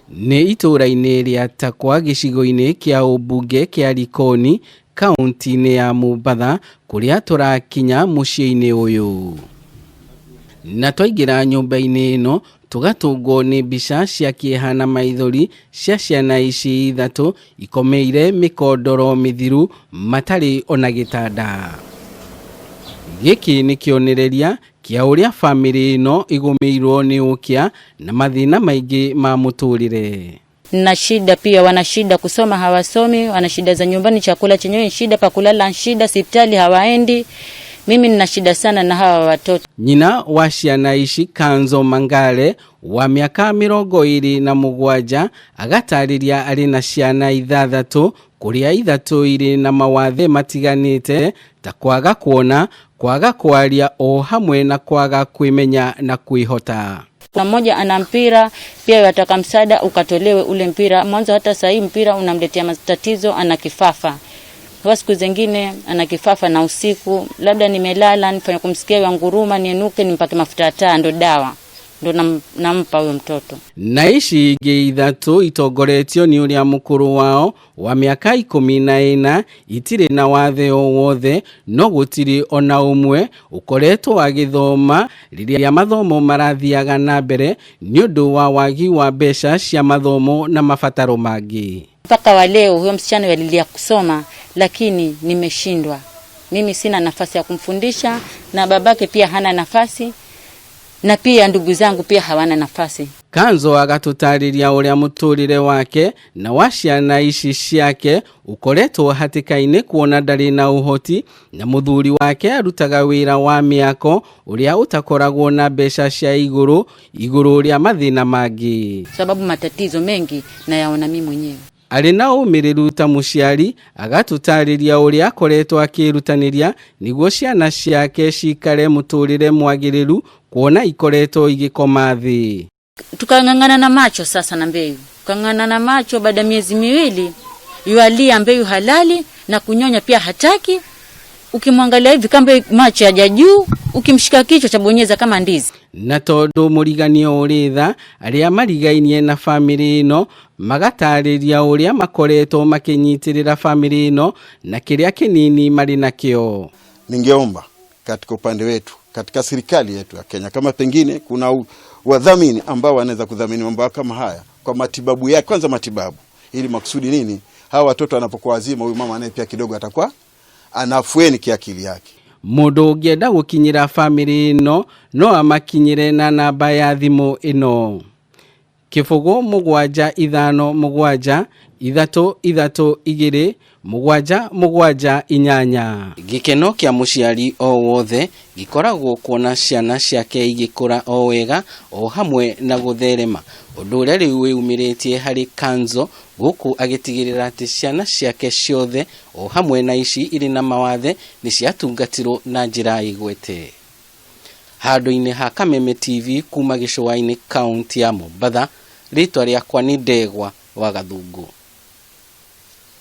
Nĩ itũũra-inĩ rĩa Takwa gĩcigo-inĩ kĩa ũmbunge kĩa Likoni kaunti-inĩ ya Mombatha kũrĩa tũrakinya mũciĩ-inĩ ũyũ. Na twaingĩra nyũmba-inĩ ĩno tũgatũngwo nĩ mbica cia kĩeha na maithori cia ciana ici ithatũ ikomeire mĩkondoro mĩthiru matarĩ ona gĩtanda. Gĩkĩ nĩ kĩonereria kĩa ũrĩa bamĩrĩ ĩno ĩgũmĩirwo nĩ ũkĩa na mathĩna maingĩ ma mũtũrĩre. Na shida pia, wana shida kusoma hawasomi, wana shida za nyumbani, chakula chenyewe ni shida, pa kulala shida, hospitali hawaendi. Mimi nina shida sana na hawa watoto. Nyina wa ciana ici Kanzo Mangale wa mĩaka 27 agatarĩria arĩ na ciana ithathatũ kũrĩa ithatũ irĩ na mawathe matiganĩte ta kwaga kuona, kwaga kwaria o hamwe na kwaga kwĩmenya na kwĩhota. Kuna mmoja ana mpira pia yataka msaada ukatolewe ule mpira mwanzo. Hata sahii mpira unamletea matatizo, ana kifafa kwa siku zingine ana kifafa na usiku, labda nimelala nifanye kumsikia yanguruma, nienuke nimpake mafuta ya taa, ndo dawa ndo nampa huyo mtoto. Na ici ingĩ ithatũ itongoretio nĩ ũrĩa mũkũrũ wao wa mĩaka 14 itirĩ na wathe o wothe no gũtirĩ ona ũmwe ũkoretwo agĩthoma rĩrĩa mathomo marathiaga na mbere nĩ ũndũ wa wagi wa mbeca cia mathomo na mabataro mangĩ. Mpaka wa leo huyo msichana yalilia kusoma, lakini nimeshindwa. Mimi sina nafasi ya kumfundisha na babake pia hana nafasi na pia ndugu zangu pia hawana nafasi. Kanzo agatũtarĩria ũrĩa mũtũrĩre wake na wa ciana ici ciake ũkoretwo hatĩka-inĩ kuona ndarĩ na ũhoti na mũthuri wake arutaga wĩra wa mĩako ũrĩa ũtakoragwo na mbeca cia igũrũ igũrũ rĩa mathĩna mangĩ. Sababu matatizo mengi nayaona mimi mwenyewe. Arĩ na ũmĩrĩru ta mũciari agatũtarĩria ũrĩa akoretwo akĩĩrutanĩria nĩguo ciana ciake cikare mũtũrĩre mwagĩrĩru kuona ikoretwo igĩkoma thĩ. Tukang'ang'ana na macho sasa na mbeyu, tukang'ang'ana na macho. Baada ya miezi miwili yualia mbeyu halali na kunyonya pia hataki. Ukimwangalia hivi kama macho yaja juu, ukimshika kichwa chabonyeza kama ndizi. Na tondũ mũriganio ũrĩ tha arĩa marigainie na bamĩrĩ ĩno magatarĩria ũrĩa makoretwo makĩnyitĩrĩra bamĩrĩ ĩno na kĩrĩa kĩnini marĩ nakĩo. Ningeomba katika upande wetu, katika serikali yetu ya Kenya, kama pengine kuna wadhamini ambao wanaweza kudhamini mambo kama haya kwa matibabu yake, kwanza matibabu, ili makusudi nini, hawa watoto wanapokuwa wazima, huyu mama naye pia kidogo atakuwa anafueni kiakili yake. Mũndũ ũngĩenda gũkinyĩra bamĩrĩ ĩno no amakinyĩre na namba ya thimũ ĩno 0 7 5 7 3 3 2 7 7 8. Gĩkeno kĩa mũciari o wothe gĩkoragwo kuona ciana ciake igĩkũra o wega o hamwe na gũtherema, ũndũ ũrĩa rĩu wĩyumĩrĩtie harĩ Kanzo gũkũ agĩtigĩrĩra atĩ ciana ciake ciothe o hamwe na ici irĩ na mawathe nĩ ciatungatirwo na njĩra ĩgwete. Handũ-inĩ ha Kameme TV kuma gĩcũa-inĩ kaunti ya Mombatha, rĩtwa rĩakwa nĩ Ndegwa wa Gathungu.